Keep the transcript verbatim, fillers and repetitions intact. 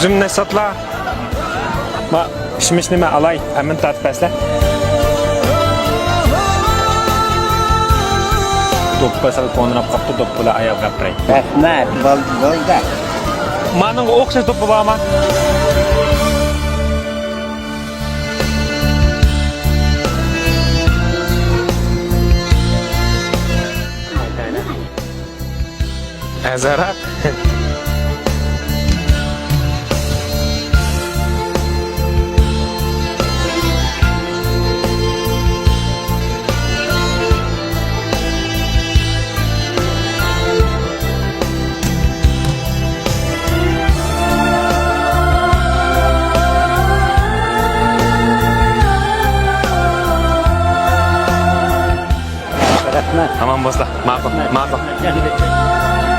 ئۈزۈمنى ساتلا. ما، كىشمىشنى مەن ئالاي، ھەممىنى تارتىپ بەرسىلە. دوپپا سەل قونىراپ قاپتۇ، دوپپىلار ئاياغغا ئەپ بېرەي. رەھمەت، بولدى، بولدى. مانىڭغا ئوخشاش دوپپا بارمۇ؟ ئەرزانراق. رەھمەت. ئامان بولسىلا. ماقۇل، رەھمەت. ماقۇل. رەھمەت.